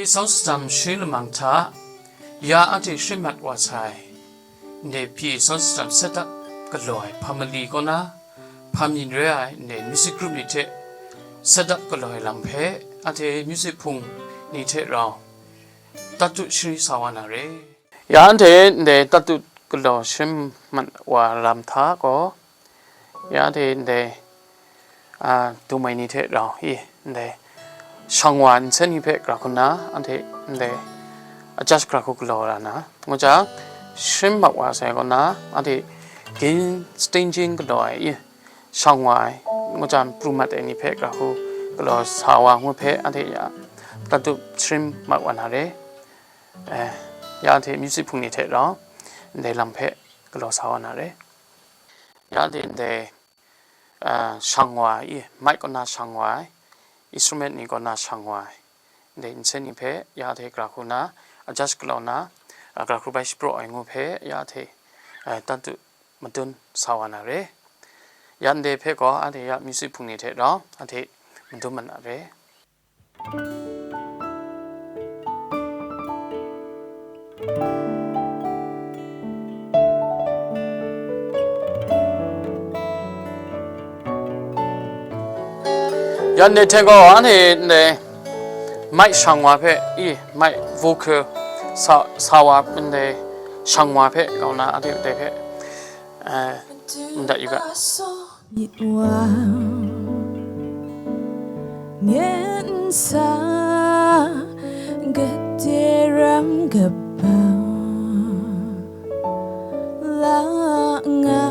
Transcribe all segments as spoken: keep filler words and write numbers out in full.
Sound system shing lamang hta, ya anhte shing mat wa sai. Ndai hpyi sound system set up galaw ai hpa mali kaw na, hpa myin re ai ndai music group ni hte set up galaw ai lam hpe, anhte music hpung ni hte rau tatut shingri sa wa na re. Ya anhte ndai tatut galaw shing mat wa lam hta gaw, ya anhte ndai, a, dum ai ni hte rau i, ndai shang wa nsen ni hpe gra hku nna, anhte ndai adjust gra hku galaw ra na, ngu jang, shing mat wa sai kaw na, anhte gain stinging galaw ai i, shang wa ai, ngu jang, pru mat ai ni hpe gra hku galaw sa wa ngu hpe, anhte ya tatut shing mat wa na re. Eh, ya anhte music hpung ni hte rau, ndai lam hpe galaw sa wa na re. Ya anhte ndai, ah, shang wa ai, mic kaw na shang wa ai, instrument ni kaw na shang wa ai, ndai nsen ni hpe ya anhte gra hku na, adjust galaw na, ah, gra hku bai shapraw ai ngu hpe ya anhte, eh, tatut madun sa wa na re. Ya ndai hpe gaw anhte ya music hpung ni hte rau, anhte madun mat na re. Ya ndai hte gaw, anhte ndai mic shang wa hpe, i, mic vocal sa, sa wa ndai shang wa hpe, kau na, anhte ndai hpe, eh, ndat yu ga. Myit wa, ngen sa, gade ram kaba, la nga,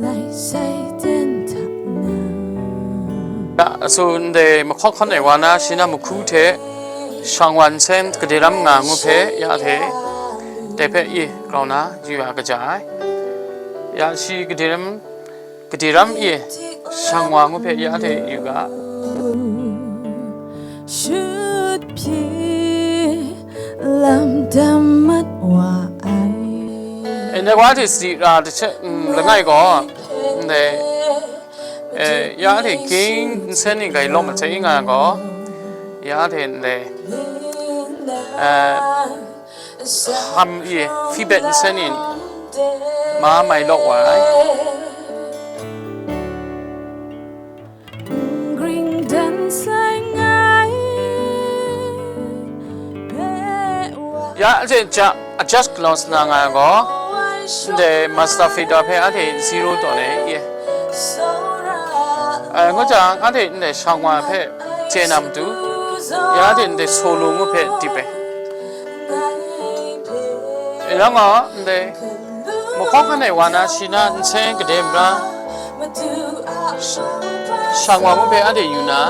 lai sai ten hta na. Ya, asu ndai mahkaw hkan ai wa na, shi na mahku hte shang wa nsen gade ram nga ngu hpe, ya hte, dai hpe i grau na, yu ya kaja ai. Ya, shi gade ram, gade ram i shang wa ngu hpe ya hte yu ga. Shut pyi lam dam mat wa ai. E, ndai wa hte sadi ra hte, mm, langai gaw, ndai, e, ya hte gain nsen ni gai lawm masai nga gaw, ya hte ndai, e, ham i feedback nsen in ma mai lawk wa ai. Gring dan sai ngai, pe wa. Ya, aje ja, adjust galaw sa na nga gaw, ndai master fader hpe anhte zero taw na ye. Eh, ngu jang, anhte ndai shang wa hpe chye na matu, ya anhte ndai solo ngu hpe dip ai. E, yang gaw, ndai mahkaw hkan ai wa na, shi na nsen gade mara, shang wa ngu hpe anhte yu na.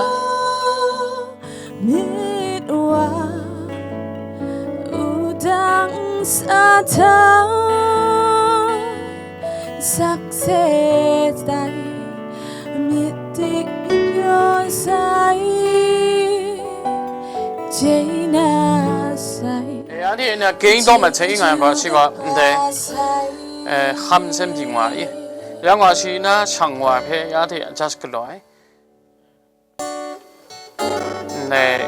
Myit wa, wudang sa hta, sakse tai, myit dik myit pyaw sai, jai na sai. E, anhte na gain daw mat sai nga gaw, shi gaw ndai, e, ham nsen byin wa i. Yang gaw shi na shang wa hpe ya hte adjust galaw ai. Ndai,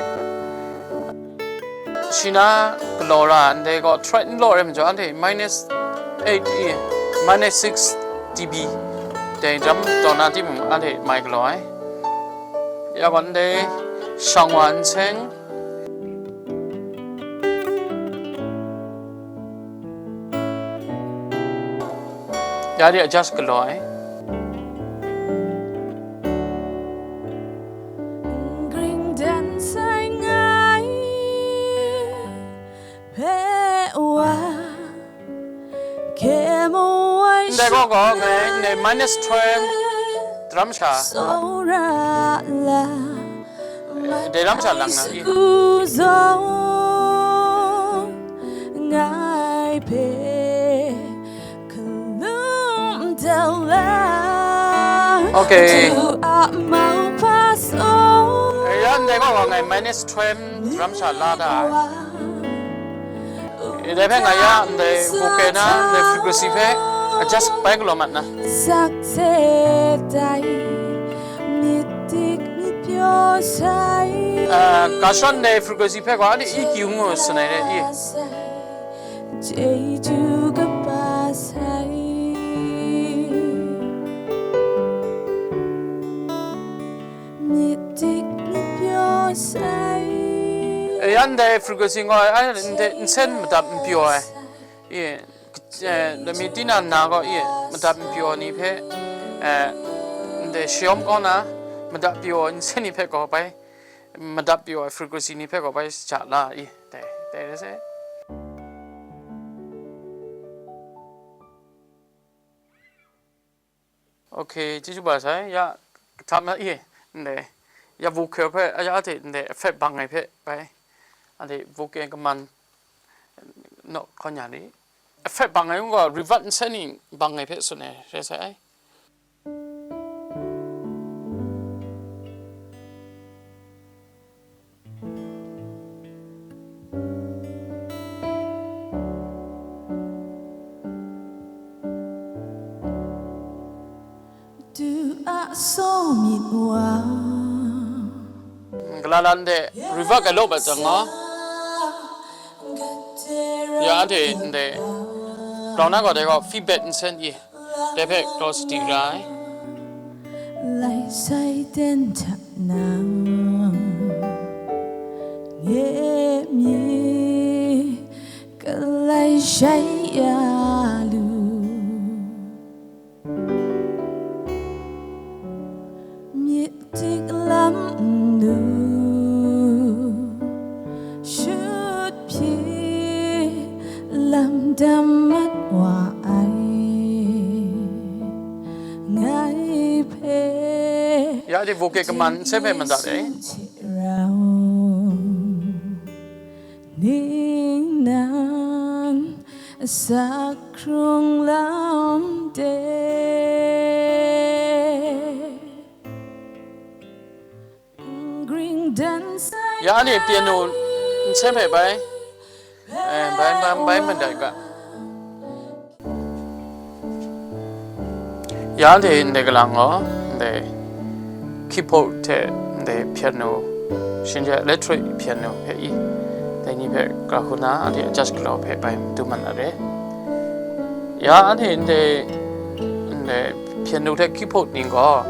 shi na galaw ra, ndai gaw track n law rai majaw, anhte minus eight i, minus six dB, dai ram taw na timung, anhte mai galaw ai. Ya gaw, ndai shang wa nsen, ya de adjust galaw ai. Gring dan sai ngai, pe wa, ke mo wai. Ndai gaw gaw ngai, ngai minus twelve drum sha. Sora la. Dai lam sha lang na i. Ngai hpe kalum da la. Okay. Tu a mau pa so. Ya ndai gaw wa ngai minus twelve ram sha la da. Dai hpe ngai ya ndai vocal na ndai frequency hpe adjust bai galaw mat na. Sakse tai, myit dik myit pyaw. Pyaw sai, Ah, ga shon dai frequency hpe gaw, anhte E Q ngu sanai re, i. Chyeju kaba sai, myit dik myit pyaw sai. Eh, yan dai frequency ngaw ai, ai, nde nsen madap n pyaw ai. I, eh, lami tinang na gaw, i, madap n pyaw ni hpe, eh, ndai shayawm kau na, madap pyaw nsen ni hpe gaw bai, madap pyaw ai frequency ni hpe gaw bai shaja la, i, dai, dai rai sai. Ok, chyeju ba sai, ya, htap na i, ndai, ya vocal hpe, ya, a hte, ndai, effect bang ai hpe, bai, a hte, vocal kaman, no, hkawn ya ni, effect bang ai mung gaw, reverb nsen ni bang ai hpe tsun ai, rai sai ai. Du a saw myit wa. Galalan de reverb ai law bai tsang nga. Ya, anhte ndai, grau na gaw dai gaw feedback nsen i. Dai hpe close di ra ai. Lai sai ten hta nang, nye mi kalai shai ya lu. Myit tik lam nnu shut hpyi lam dam mat wa ai, ngai hpe. Ya, di vocal kaman nsen hpe madat e. Hte rau ning nan asak hkrung lam de. Gring dan sai. Ya, anhte piano nsen hpe bai. Eh, bai, bai, bai, mandai ga. Ya, anhte ndai galang gaw, ndai keyboard hte ndai piano, shinja electric piano hpe i, dai ni hpe ga hku na, anhte adjust galaw hpe bai matu man na re. Ya, anhte ndai, ndai piano hte keyboard ni gaw,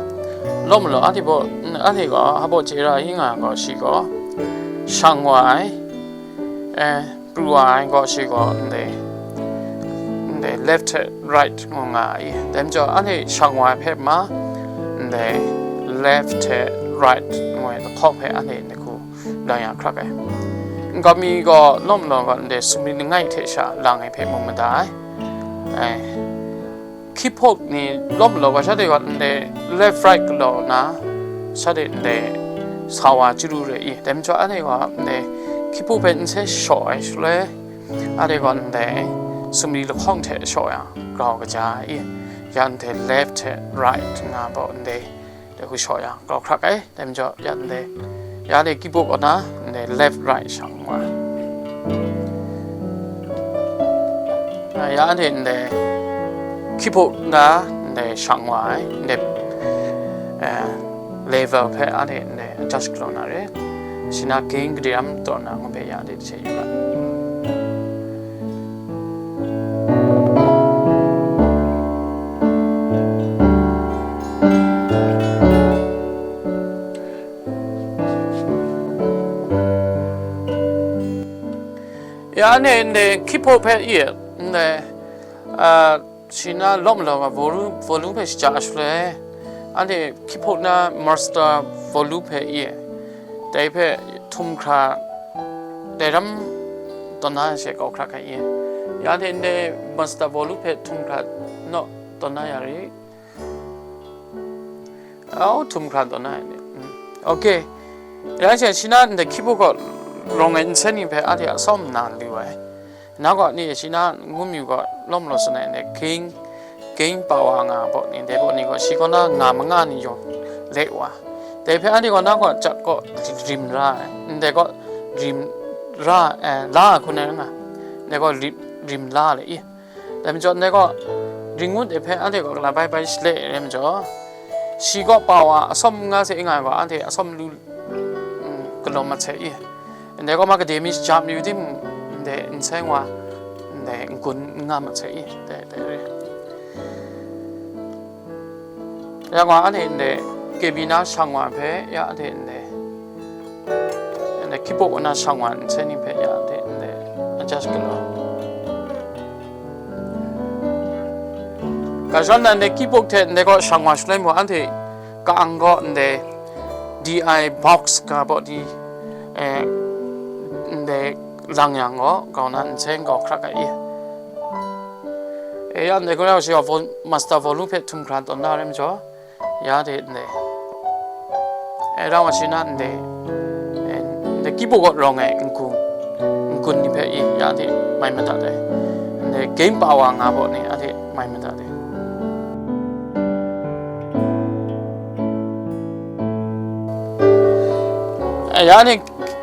lawm law, anhte baw, anhte gaw, hpa baw chye ra yu nga gaw, shi gaw, shang wa ai, eh, pru wa ai gaw, shi gaw, ndai, ndai left hte right ngu nga ai. Dai majaw, anhte shang wa ai hpe ma, ndai left hte right ngu ai lahkawng hpe anhte ndai hku lang ya hkrak ai. Nkau mi gaw, lawm law gaw, ndai sumri langai hte sha lang ai hpe mung mada ai. Ai, keyboard ni lawm law gaw, shanhte gaw ndai left right galaw nna, shanhte ndai sa wa chyaru re i, dai majaw anhte gaw ndai keyboard hpe nsen shaw ai shaloi, anhte gaw ndai sumri lahkawng hte shaw yang grau kaja ai i, ya ndai left hte right nga gaw ndai, dai hku shaw yang grau hkrak ai. Dai majaw, ya ndai, ya ndai keyboard kaw na, ndai left right shang wa ai. Ya ndai, ndai keyboard na, ndai shang wa ai, ndai, eh, level hpe anhte ndai adjust galaw na re. Shi na gain gade ram taw na ngu hpe ya ndai hte yu ga. Ya, anhte ndai keyboard hpe i, ndai, a, shi na lawm law ga volume, volume hpe shaja shaloi, anhte keyboard na master volume hpe i, dai hpe htum hkra, dai ram tawn na she kau hkra hkai i. Ya, anhte ndai master volume hpe htum hkra naw tawn na ya ri. Au, htum hkra tawn na ai ni. Mm. Ok. Rai she, shi na ndai keyboard kaw rawng ai nsen ni hpe anhte a tsawm nna lu ai. Na gaw ni shi na ngu mi gaw lawm law tsun ai ndai gain, gain power nga baw ni, ndai baw ni gaw shi kaw na nga manga ni yawng le wa. Dai hpe anhte gaw na gaw jat gaw rim ra ai. Ndai gaw rim ra, eh, la ai hku na nga. Ndai gaw rim, rim la le i. Dai majaw, ndai gaw, ring ngut ai hpe anhte gaw gala bai bai shale ai rai majaw, Shi gaw pa wa asawm nga se nga ai gaw, anhte asawm lu, mm, galaw mat se i. Ndai gaw ma gade mi shajam yu tim, ndai n seng wa, ndai n gun n nga mat se i. Dai, dai re. Ya gaw, anhte ndai K B na shang wa hpe, ya anhte ndai, ndai keyboard na shang wa n seng ni hpe, ya anhte ndai adjust galaw. Ga shawng na ndai keyboard hte ndai gaw shang wa shaloi mung, anhte ka-ang gaw ndai D I box ga baw di, eh, ndai lang yang gaw, grau na n seng grau hkrak ai i. E ya ndai gaw, ya shi gaw vol-, master volume hpe htum hkra tawn na rai majaw, ya de ndai. E, rau wa shi na ndai, e, ndai keyboard rawng ai n gun, n gun ni hpe i, ya de mai madat ai. Ndai game pa wa nga baw ni, a de mai madat ai. E, ya ni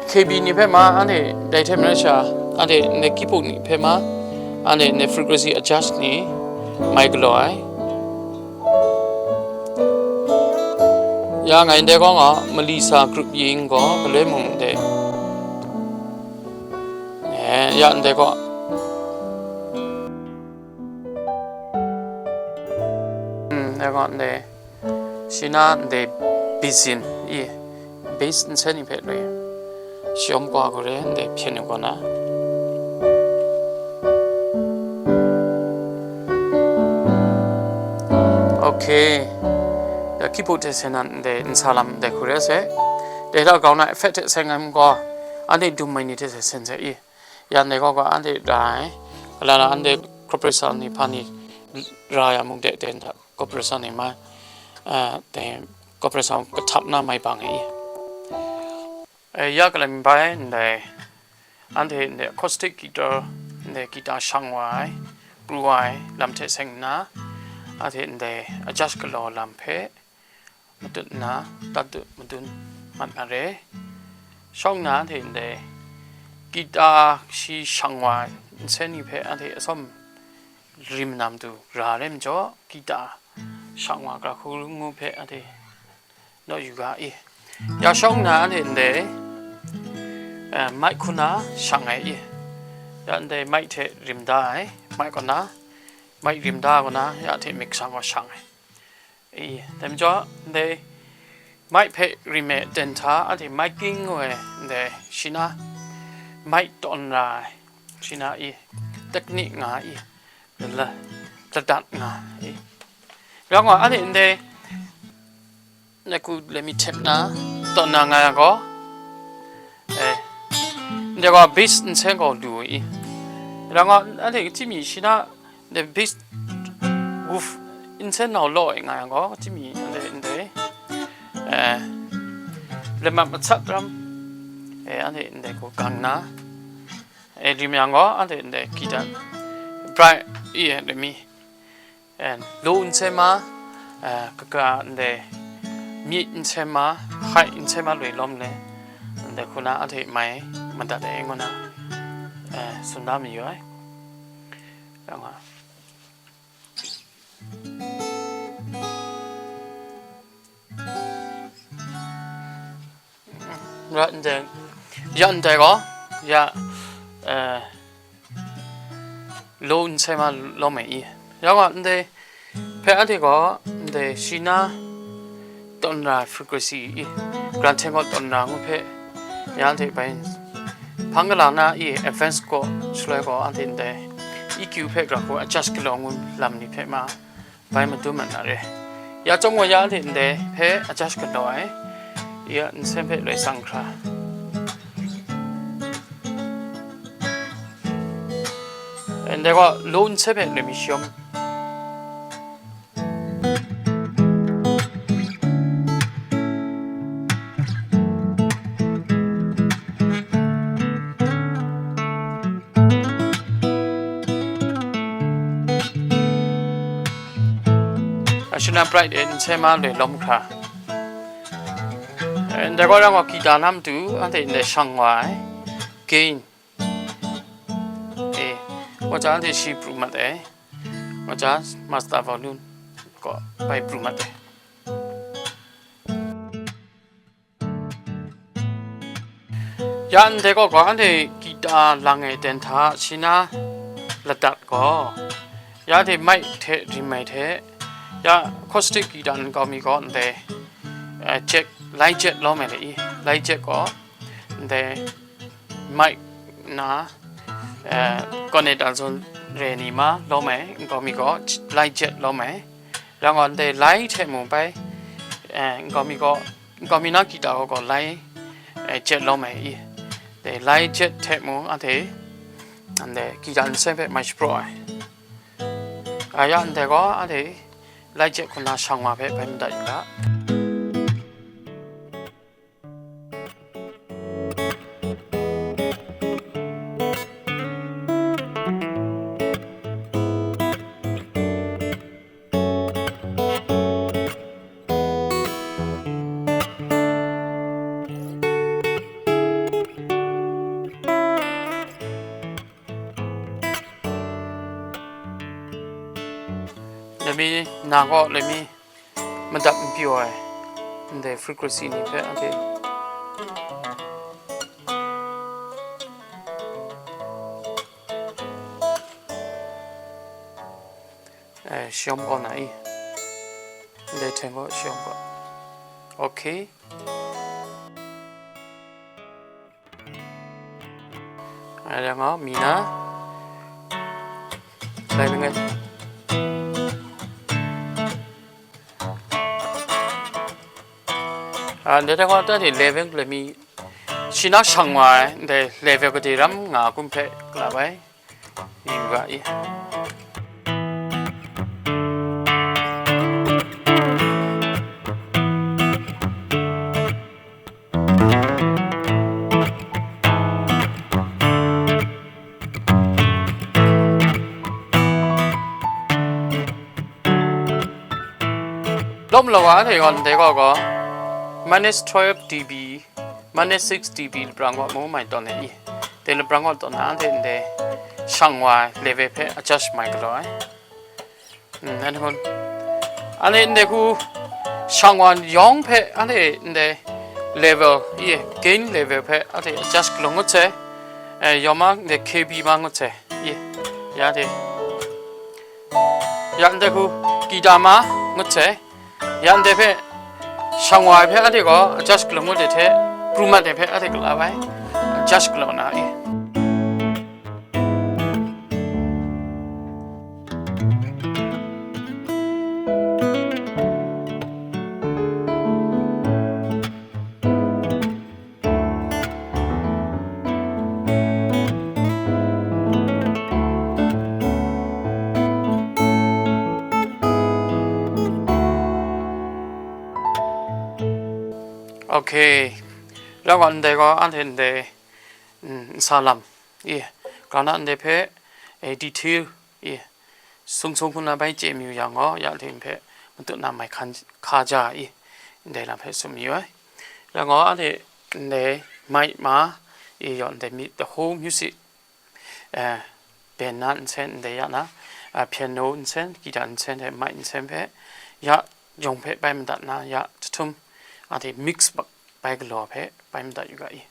K B ni hpe ma, anhte dai hte maren sha, anhte ndai keyboard ni hpe ma, anhte ndai frequency adjust ni mai galaw ai. Ya ngai ndai gaw nga, mali sa group yin gaw, galoi mung ndai. Eh, ya ndai gaw. Hmm, ndai gaw ndai. Shi na ndai bizin i, bass n seng ni hpe loi. Shawm kwa gure ndai hpyen ni kaw na. Okay. Ya keyboard hte seng na ndai n sa lam ndai hku re se. Dai hta grau na effect hte seng ai gaw, anhte dum mai ni hte se seng se i. Ya ndai gaw ga anhte ra ai. Ala na anhte corporation ni hpa ni ra ya mung de ten hta. Corporation ni ma, eh, dai corporation kahtap na mai bang ai. Eh, ya kalem bai ndai, anhte ndai acoustic guitar, ndai guitar shang wa ai, pru wa ai lam hte seng nna, anhte ndai adjust galaw lam hpe matut nna, tat dut madun mat na re. Shawng nna anhte ndai guitar shi shang wa ai nsen ni hpe anhte atsawm rim na matu ra ai majaw, guitar shang wa ai hku ngu hpe anhte naw yu ga i. Ya shawng nna anhte ndai, eh, mic hku na shang ai i. Ya ndai mic hte rim da ai, mic kaw na, mic rim da kaw na, ya hte mik shang wa shang ai. I, dai majaw, ndai mic hpe rim ai ten hta, anhte miking ngu ai, ndai shi na, mic tawn ra ai, shi na i, technique nga i, la, ladat nga i. Rau nga, anhte ndai, na ku let me tap na, tawn na nga yang gaw, eh, ndai gaw bass nsen gaw lu i. Rau nga, anhte chyim mi shi na, ndai bass woof nsen nau law e nga yang gaw, chyim mi ndai, ndai, eh, lamat matsat ram, eh, anhte ndai gaw gang na, eh, rim yang gaw, anhte ndai guitar bright i, eh, let me, eh, low nsen ma, eh, kaga ndai, mid nsen ma, high nsen ma loi lawm le, ndai hku na anhte mai madat ai ngu na, eh, tsun da mayu ai. Rau nga. Ya ndai, ya ndai gaw, ya, eh, low nsen ma lawm ai i. Ya gaw, ndai hpe anhte gaw, ndai shi na tawn ra ai frequency i, grand ten gaw tawn ra ngu hpe, ya anhte bai hpang gala na i, advance gaw shaloi gaw, anhte ndai E Q hpe grau hku adjust galaw ngu lam ni hpe ma, bai madun mat na re. Ya chyawm gaw ya anhte ndai hpe adjust galaw ai, ya nsen hpe loi tsang hkra. Ndai gaw low nsen hpe loi mi shawm. Ashuna bright e nsen ma loi lawm hkra. Eh, ndai gaw rau nga kita na matu, anhte ndai shang wa ai. Gain. Eh, wa ja anhte shi pru mat ai. Wa ja master volume gaw bai pru mat ai. Ya ndai gaw gaw anhte gita lang ai ten hta shi na ladat gaw, ya hte mic hte rim ai hte, ya acoustic gita nkau mi gaw ndai, eh, jack, lai jack lawm ai le i, lai jack gaw ndai mic na, eh, connector zawn re ni ma lawm ai, nkau mi gaw lai jack lawm ai, rai gaw ndai lai hte mung bai, eh, nkau mi gaw, nkau mi na gita gaw gaw lai, eh, jack lawm ai i, dai lai jack hte mung anhte, ndai gita nsen hpe mai shapraw ai. A ya ndai gaw anhte lai jack hku na shang wa hpe bai madat yu ga. Lami na gaw lami madat n pyaw ai ndai frequency ni hpe anhte, eh, shayawm kaw na i? Ndai hten gaw shayawm kaw. Okay. Ai, rai nga, mi na. Lai ring ai. A, ndai hta gaw, ta hte level gala mi, shi na shang wa ai, ndai level gade ram nga kum hpe gala bai, yu ga i. Lawm lawa anhte gaw ndai gaw gaw, minus twelve dB, minus six dB laprang gaw mu mai tawn ai i. Dai laprang gaw tawn na anhte ndai shang wa ai level hpe adjust mai galaw ai. Mm, anhte hkun. Anhte ndai hku shang wa yawng hpe anhte ndai level, i, gain level hpe anhte adjust galaw ngut sai. Eh, yawng ma ndai K B ma ngut sai. I, ya de. Ya ndai hku gita ma ngut sai. Ya ndai hpe shang wa ai hpe anhte gaw adjust galaw ngut ai hte, pru mat ai hpe anhte gala bai adjust galaw na i. Okay. Rai gaw ndai gaw anhte ndai, mm, nsa lam, i, grana ndai hpe, eh, detail, i, sung sung hku na bai chye mayu yang gaw, ya hte hpe matut na mai hkan hka ja i, ndai lam hpe tsun mayu ai. Rai gaw anhte ndai mic ma, i, yaw ndai mi, the whole music, eh, band na nsen ndai ya na, ah, piano nsen, guitar nsen, hte mic nsen hpe, ya yawng hpe bai madat na, ya jahtum, anhte mix bak bai galaw hpe bai madat yu ga i.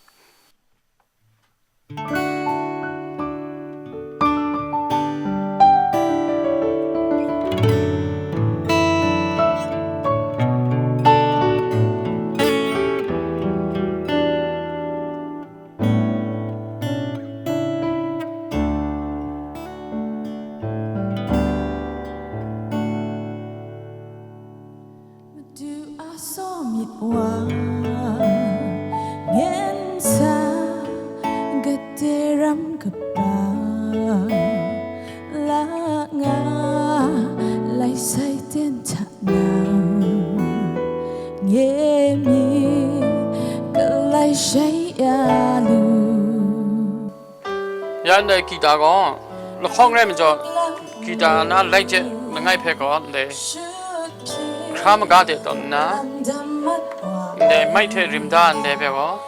Madu a saw myit wa, ngen sa, gade ram kaba, la nga, lai sai ten hta nang, nye mi, kalai shai ya lu. Ya ndai gita gaw, lahkawng rai majaw, gita na lai hte langai hpe gaw ndai hkra maga de tawn nna, ndai mic hte rim da ndai hpe gaw,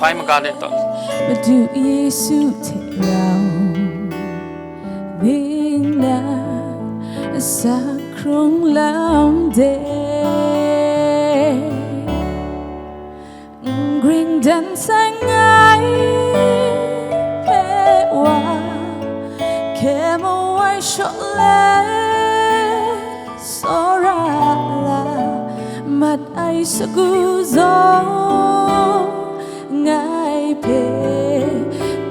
bai maga de tawn. Madu Yesu hte rau, ning na sa hkrung lam de, n gring Dan sai ngai hpe wa, hkye mawai shaw le tsawra la, mat ai sagu zaw ngai hpe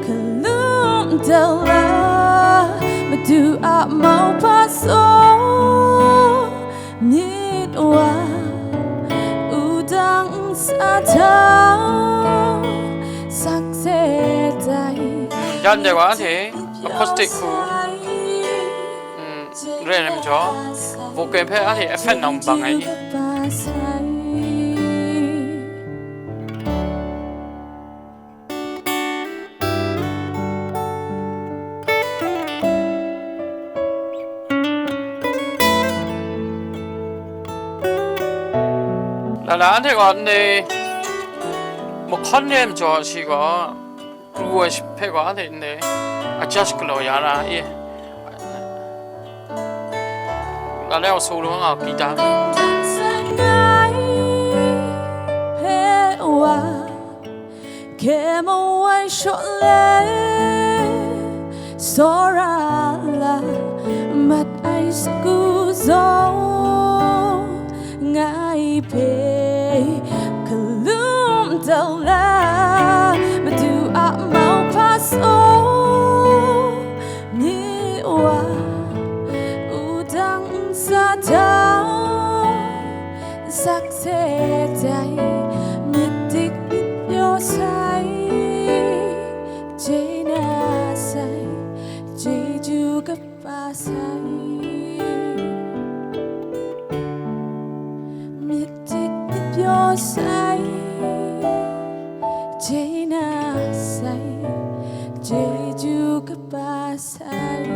kalum dau la, Madu a mauhpa tsaw myit wa, wudang nsa htau sakse dai. Yan de wa anhte acoustic hku, mm, re ai majaw, vocal hpe anhte effect nang bang ai. Lala anhte gaw ndai mahkawn re ai majaw shi gaw, pru ai hpe gaw anhte ndai adjust galaw ya ra i. Lala gaw solo nga guitar. Hkye mawai shaw le tsawra la, mat ai sagu zaw ngai hpe kalum dau la, Madu a mauhpa tsaw myit wa, wudang nsa htau sakse dai, myit dik myit pyaw sai, chye na sai, chyeju kaba sai, myit dik myit pyaw sai, chye na sai, chyeju kaba sai.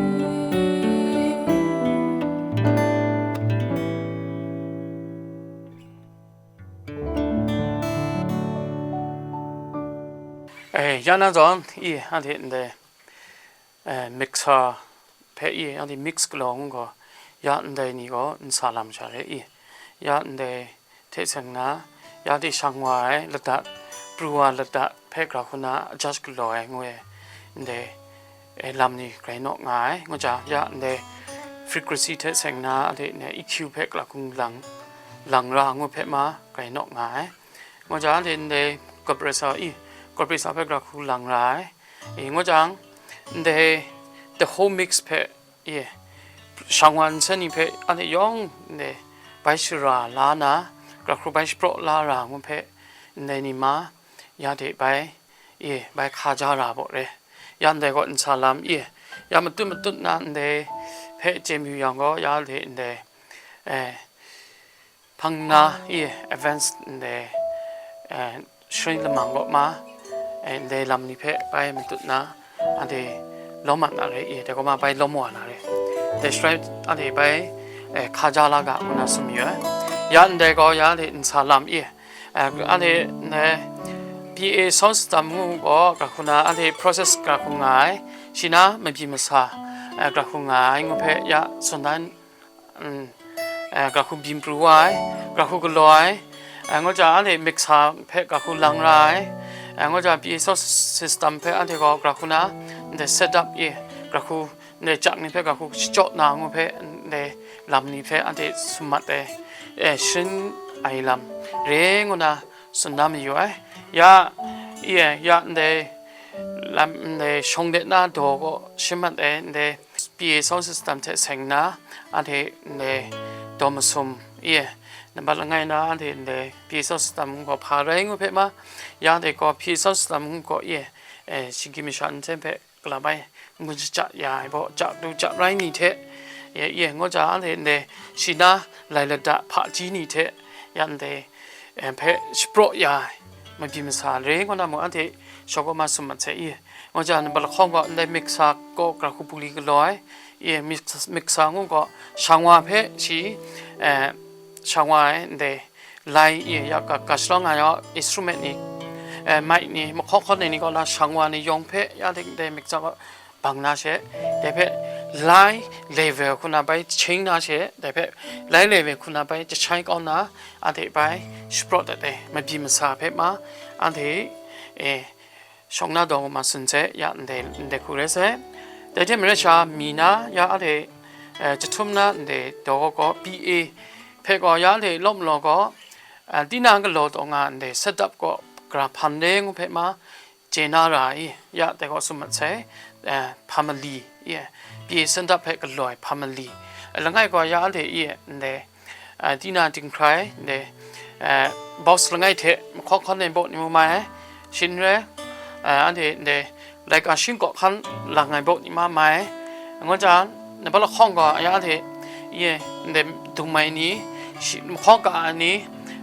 Eh, ya na zawn, i, anhte ndai, eh, mixer hpe i, anhte mix galaw ngu gaw, ya ndai ni gaw nsa lam sha re i, ya ndai hte seng na, ya de shang wa ai ladat, pru wa ladat hpe gra hku na adjust galaw ai ngu ai, ndai, eh, lam ni grai naw nga ai. Ngu jang, ya ndai frequency hte seng na, a de, ne, E Q hpe gra hku lang, lang ra ngu hpe ma grai naw nga ai. Ngu jang, a de, ndai compressor i, compressor hpe gra hku lang ra ai. I, ngu jang, ndai the whole mix hpe, i, shang wa nsen ni hpe anhte yawng ndai bai shara la na, gra hku bai shapraw la ra ngu hpe, ndai ni ma, ya de bai, i, bai hka ja ra baw re. Ya ndai gaw nsa lam, i, ya matut matut na ndai hpe chye mayu yang gaw, ya de ndai, eh, hpang na, i, advance ndai, eh, sharin lamang kaw ma, eh, ndai lam ni hpe bai matut na, anhte lawm mat na re i, dai gaw ma bai lawm wa na re. Dai shaloi anhte bai, eh, hka ja la ga ngu na tsun mayu ai. Ya ndai gaw ya de nsa lam i, eh, anhte ndai P A sound system ngu gaw gra hku na anhte process gra hku nga ai, shi na mabyi masa, eh, gra hku nga ai ngu hpe ya tsun dan, mm, eh, gra hku byin pru wa ai, gra hku galaw ai, eh, ngu jang anhte mixer hpe gra hku lang ra ai, eh, ngu jang P A sound system hpe anhte gaw gra hku na ndai set up i, gra hku ndai jak ni hpe gra hku shachyaw na ngu hpe ndai lam ni hpe anhte sum mat ai, eh, sharin ai lam re ngu na tsun na mayu ai. Ya, i, ya ndai lam, ndai shawng de na daw gaw sharin mat ai, ndai P A sound system hte seng na, anhte ndai daw masum, i, nambat langai na anhte ndai P A sound system gaw hpa rai ngu hpe ma, ya ndai gaw P A sound system gaw, i, eh, shinggyim masha nsen hpe gala bai ngun shachya ya ai baw, ja du ja rai ni hte, ya, i, ngu jang anhte ndai shi na lai lada hpaji ni hte, ya ndai, eh, hpe shapraw ya ai mabyi masa re ngu na mung anhte shawng gaw ma sum mat sai i. Ngu jang, nambat lahkawng gaw ndai mixer gaw gra hku bungli galaw ai, i, mix-, mixer ngu gaw shang wa hpe shi, eh, shang wa ai ndai lai i, ya ga, ga shalawng ai instrument ni, eh, mic ni, mahkaw hkawn ai ni kaw na shang wa ni yawng hpe ya de ndai mixer gaw bang na she, dai hpe lai level hku na bai jahkying na she, dai hpe lai level hku na bai jahkying kau na, anhte bai shapraw dat ai mabyi masa hpe ma, anhte, e, shawng na daw ma sun hte ya ndai, ndai hku rai sai. Dai hte maren sha mi na ya a hte, eh, jahtum na ndai daw gaw B A hpe gaw ya a hte lawm law gaw, eh, tinang galaw taw nga ndai set up gaw gra hpan re ngu hpe ma chye na ra i, ya dai gaw sum mat sai, eh, family i, B A set up hpe galaw ai family. Langai gaw ya a hte i, ndai, eh, tinang dinghkrai, ndai, eh, boss langai hte mahkaw hkawn ai baw ni mu mai ai, shin rai, eh, anhte ndai laika shingkawk hkan lang ai baw ni ma mai ai, ngu jang, naba lahkawng gaw ya hte, ye, ndai dung mai ni, shi-, mahkaw ka ai ni,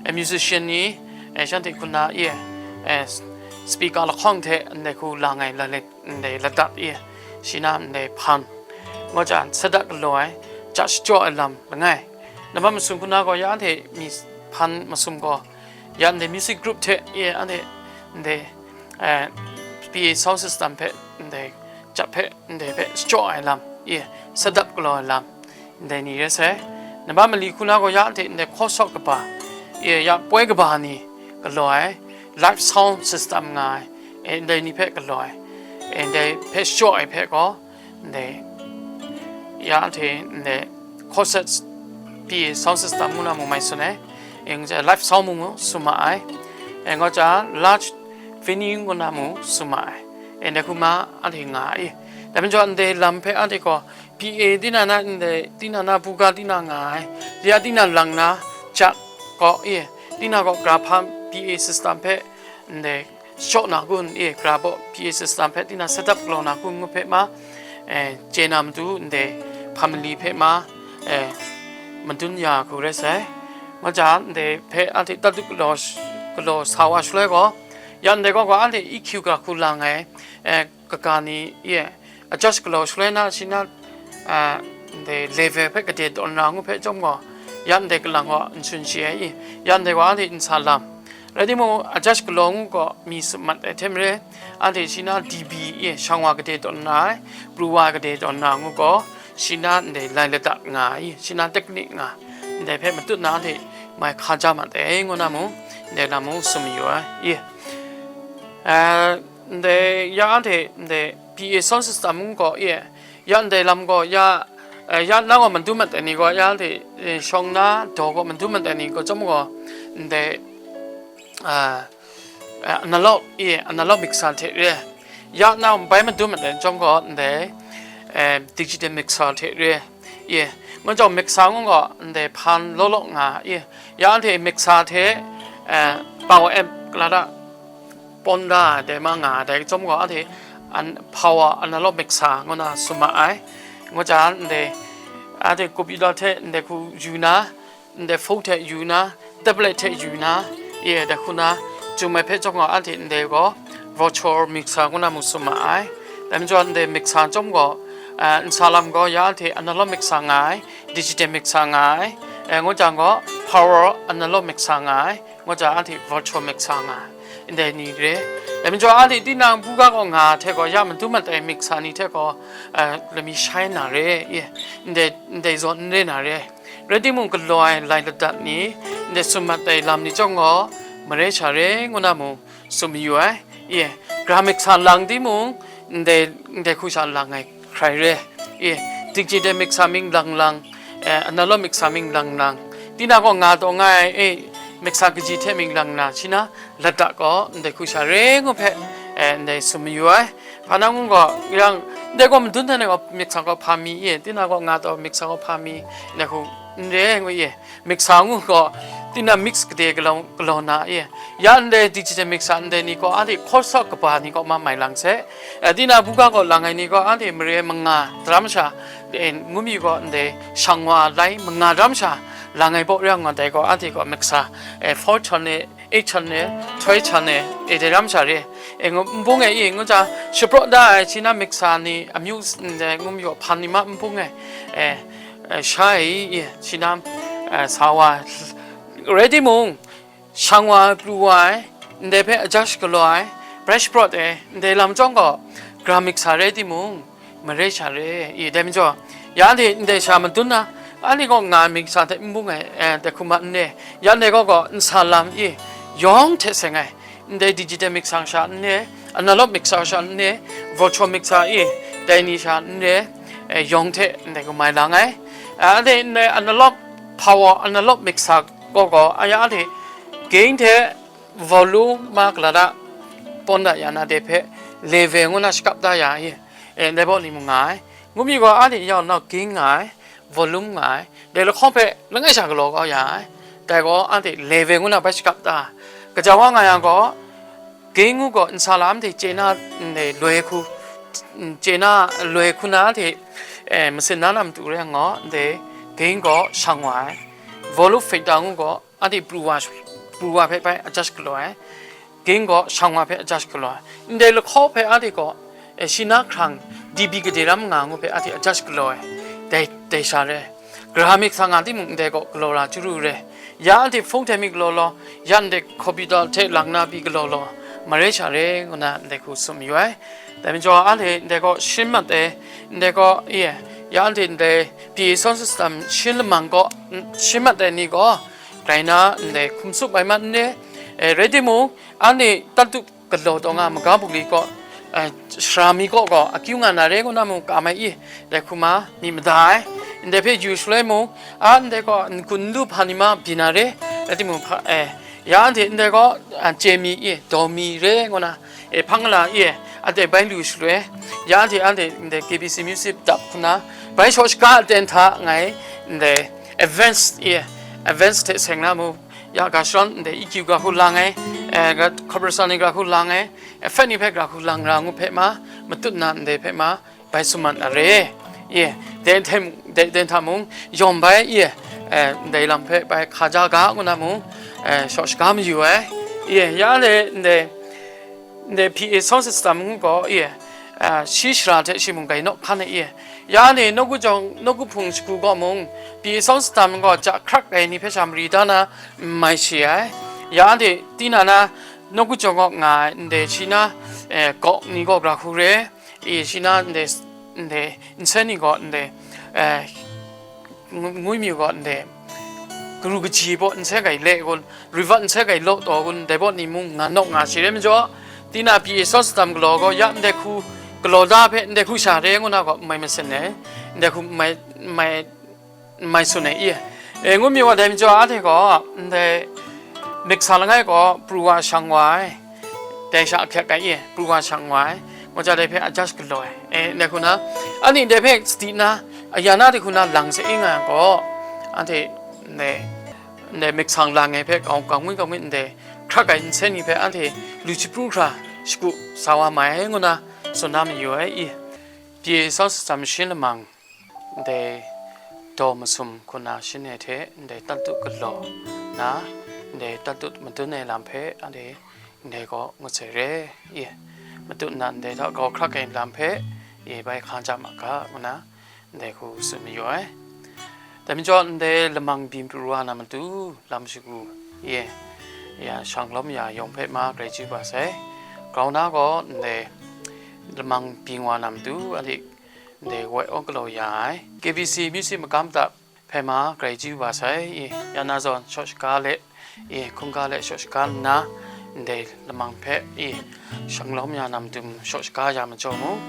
eh, musician ni, eh, shanhte hku na, ye, eh, speaker lahkawng hte ndai hku lang ai la let, ndai ladat, ye, shi na ndai hpan, ngu jang, sadat galaw ai, ja shachyaw ai lam langai. Naba masum hku na gaw ya anhte mi hpan masum gaw, ya ndai music group hte, ye, anhte ndai, eh, B A sound system hpe, ndai jap hpe, ndai hpe shachyaw ai lam, ye, sadat galaw ai lam, ndai ni rai sai. Naba mali hku na gaw ya anhte ndai hkaw sawk kaba, ye, ya poi kaba ni galaw ai, live sound system nga ai, eh, ndai ni hpe galaw ai, eh, ndai hpe shachyaw ai hpe gaw, ndai, ya anhte ndai concert B A sound system ngu na mung mai sun ai, eh, ngu jang live sound mung sum ma ai, eh, ngu jang large venue ngu na mung sum ma ai, eh, ndai hku ma anhte nga ai. Dai majaw ndai lam hpe anhte gaw B A tinang na ndai, tinang na buga tinang nga ai, ya tinang lang na jak gaw, eh, tinang gaw gra hpan B A system hpe ndai shachyaw na kun, e, gra baw B A system hpe tinang set up galaw na kun ngu hpe ma, eh, chye na matu ndai family hpe ma, eh, madun ya hku rai sai. Ngu jang, ndai hpe anhte tatdu galaw sh-, galaw sa wa shaloi gaw, ya ndai gaw gaw anhte E Q ga hku lang ai, eh, kaga ni, ye, adjust galaw shaloi na shi na, ah, ndai level hpe gade tawn na ngu hpe chyawm gaw, ya ndai kalang gaw n shun shi ai i, ya ndai gaw anhte n sa lam. Rai timung, adjust galaw ngu gaw mi sum mat ai hte maren, anhte shi na D B, ye, shang wa gade tawn na ai, pru wa gade tawn na ngu gaw, shi na ndai lai ladat nga ai, shi na technique nga, ndai hpe matut na anhte mai hkaja mat ai ngu na mung, ndai lam mung sum mayu ai, ye. Ah, ndai ya anhte ndai B A sound system mung gaw, ye, ya ndai lam gaw ya, eh, ya na gaw madun mat ai ni gaw, ya anhte, eh, shawng na daw gaw madun mat ai ni gaw chyawm gaw, ndai, ah, eh, analog, ye, analog mixer hte re, ya na bai madun mat ai chyawm gaw, ndai, eh, digital mixer hte re, ye, ngu jang mixer ngu gaw, ndai hpan law law nga, ye, ya anhte mixer hte, eh, power amp gala da, pawn da ai dai ma nga ai, dai chyawm gaw anhte an-, power analog mixer ngu na sum ma ai. Ngu jang, ndai, anhte computer hte ndai hku yu na, ndai phone hte yu na, tablet hte yu na, ye, dai hku na, chyum ai hpe chyawm gaw, anhte ndai gaw virtual mixer ngu na mung sum ma ai. Dai majaw, ndai mixer chyawm gaw, eh, n sa lam gaw, ya anhte analog mixer nga ai, digital mixer nga ai, eh, ngu jang gaw, power analog mixer nga ai. Ngu jang anhte virtual mixer nga ai, ndai ni re. Dai majaw anhte tinang buga gaw nga hte gaw, ya madun mat ai mixer ni hte gaw, eh, lami shai na re, ye, ndai, ndai zawn n re na re. Rai timung, galaw ai lai ladat ni, ndai sum mat ai lam ni chyawm gaw, marai sha re ngu na mung, sum mayu ai, ye, gra mixer lang timung, ndai, ndai hku sha lang ai hkrai re, ye, digital mixer mying lang lang, eh, analog mixer mying lang lang, tinang gaw nga taw nga ai, eh, mixer kaji hte mying lang na, shi na ladat gaw ndai hku sha re ngu hpe, eh, ndai sum mayu ai. Hpa na ngu gaw, yang, ndai gaw madun hta na gaw mixer gaw hpa mi, ye, tinang gaw nga taw mixer gaw hpa mi, ndai hku n re ngu, ye. Mixer ngu gaw, tinang mix gade galaw, galaw na, ye. Ya ndai digital mixer ndai ni gaw, anhte hkaw sawk kaba ni gaw ma mai lang se. Eh, tinang buga gaw lang ai ni gaw, anhte mare manga daram sha, eh, ngu mi gaw ndai shang wa lai manga daram sha lang ai baw rai nga, dai gaw, anhte gaw mixer, eh, four channel, eight channel, twelve channel, eh, dai daram sha re. Eh, ngu, n bung e, i, ngu jang, shapraw da ai, shi na mixer ni, amyu, ndai ngu mi gaw hpan ni ma n bung e. Eh, eh, sha e, i, shi na, eh, sa wa, rai timung, shang wa ai, pru wa ai, ndai hpe adjust galaw ai, brush prot ai, ndai lam chyawm gaw, gra mixer rai timung, marai sha re, i, dai majaw, ya anhte ndai sha madun na, anhte gaw nga mixer hte n bung ai, eh, dai hku ma n re, ya ndai gaw gaw n sa lam, i, yawng hte seng ai, ndai digital mixer sha n re, analog mixer sha n re, virtual mixer e, dai ni sha n re, eh, yawng hte ndai kumai lang ai. Anhte ndai analog power, analog mixer gaw gaw, aya hte gain hte volume ma gala da, pawn da ya na de hpe level ngu na shakap da ya i, eh, ndai baw ni mung nga ai. Ngu mi gaw, anhte yau nau gain nga ai, volume nga ai, dai lahkawng hpe langai sha galaw kau ya ai. Dai gaw anhte level ngu na bai shakap ta, kaja wa nga yang gaw, gain ngu gaw nsa lam hte chye na ndai loi hku, chye na loi hku na hte, eh, masin na na matu rai yang gaw, ndai gain gaw shang wa ai, volume factor ngu gaw anhte pru wa, pru wa hpe bai adjust galaw ai, gain gaw shang wa hpe adjust galaw ai. Ndai lahkawng hpe anhte gaw, eh, shi na hkrang D B gade ram nga ngu hpe anhte adjust galaw ai. Dai, dai sha re. Gara mixer nga timung ndai gaw galaw ra chyaru re. Ya anhte hpung hte mi galaw law, ya ndai computer hte lang na pyi galaw law, marai sha re ngu na ndai hku tsun mayu ai. Dai majaw anhte ndai gaw shin mat ai, ndai gaw, e, ya anhte ndai P A sound system shin lamang gaw, shin mat ai ni gaw, rai na ndai hkum tsup ai mat n re, e, rai timung, anhte tattu galaw taw nga maga bungli kaw, eh, sara mi kaw gaw akyu nga na re ngu na mung, ka mai i, dai hku ma myit mada ai, ndai hpe yu shaloi mung, a ndai gaw n-gun n lu hpa ni ma byin na re, rai timung, hpa, eh, ya anhte ndai gaw, ah, chye mi i, daw mi re ngu na, eh, hpang la i, anhte bai lu shaloi, ya anhte, anhte ndai K B C Music dap hku na, bai shaw shaga aten hta ngai, ndai advance i, advance hte seng na mu, ya ga shawn ndai E Q ga hku lang ai, eh, ga compressor ni ga hku lang ai, effect ni hpe ga hku lang ra ngu hpe ma, matut na ndai hpe ma, bai sum mat na re. Ye, dai hte, dai, dai hta mung, yawng bai, ye, eh, ndai lam hpe bai hka ja ga ngu na mung, eh, shaw shaga mayu ai. Ye, ya le, ndai, ndai P A sound system ngu gaw, ye, ah, shi shara hte shi mung gai naw hkan ai, ye. Ya ni, nawku jawng, nawku hpung shagu gaw mung, P A sound system gaw ja hkrak ai ni hpe sha mari da na, n mai shi ai. Ya anhte, tina na, nawku jawng gaw nga ai, ndai shi na, eh, gawk ni gaw gra hku re, i shi na ndai, ndai nsen ni gaw ndai, eh, ngu-, ngwi mi gaw ndai, karu kaji baw nsen gai le gun, rivat nsen gai law taw gun, dai baw ni mung nga naw nga shi re majaw, tina P A sound system galaw gaw, ya ndai hku galaw da hpe ndai hku sha re ngu na gaw, n mai masen ai, ndai hku n mai, n mai n mai tsun ai i. E, ngu mi wa dai majaw, anhte gaw, ndai mixer langai gaw, pru wa shang wa ai, dai sha ahkyak ai i, pru wa shang wa ai, ngu ja dai hpe adjust galaw ai. E, ndai hku na, anhte ndai hpe sadi na, aya na dai hku na lang sa i nga yang gaw, anhte ndai, ndai mixer lang ai hpe kau, kau ngwi kau ngwi ndai hkrak ai nsen ni hpe anhte lu shapru hkra shagu sa wa mai ai, ngu na tsun na mayu ai i. Pyi sound system shin lamang, ndai daw masum hku na shin ai hte ndai tatut galaw na, ndai tatut madun ai lam hpe anhte ndai gaw ngut sai re, ye, matut na ndai hta grau hkrak ai lam hpe, ye, bai hkang ja ma ga, ngu na ndai hku tsun mayu ai. Dai majaw, ndai lamang byin pru wa na matu lam shagu, ye, ya, shang lawm ya yawng hpe ma grai chyu ba sai. Grau na gaw ndai lamang byin wa na matu, anhte ndai woi awng galaw ya ai, K B C Music magam dap hpe ma grai chyu ba sai, i, ya na zawn shaw shaga le, i, hkungga le shaw shaga nna, ndai lamang hpe, i, shang lawm ya na madum shaw shaga ya majaw mung,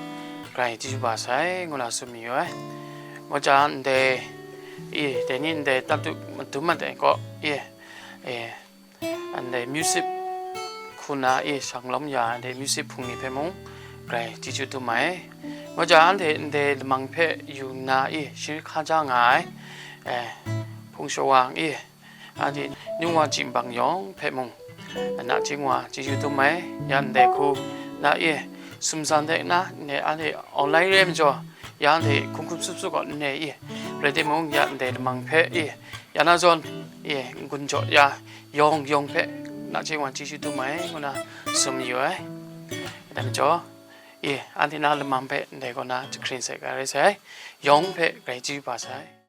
grai chyu ba sai, ngu na tsun mayu ai. Ngu jang, ndai, i, dai ni ndai tatut madum mat ai kaw, i, e, ndai music hku na e shang lawm ya ai ndai music hpung ni hpe mung grai chyeju dum ai. Ngu jang, anhte ndai lamang hpe yu nna e shingkang ja nga ai, e, hpung shawang e, anhte ningwa chyingbang yawng hpe mung, nachying wa chyeju dum ai. Ya ndai hku na e sumzan de na, ndai anhte online re ai majaw, ya anhte hkum hkum sup sup gaw n re i, rai timung, ya ndai lamang hpe i, ya na zawn i, n-gun jaw ya yawng yawng hpe nachying wa chyeju dum ai, ngu na tsun mayu ai. Dai majaw, i, anhte na lamang hpe ndai kaw na jahkring sai ga rai sai, yawng hpe grai chyeju ba sai.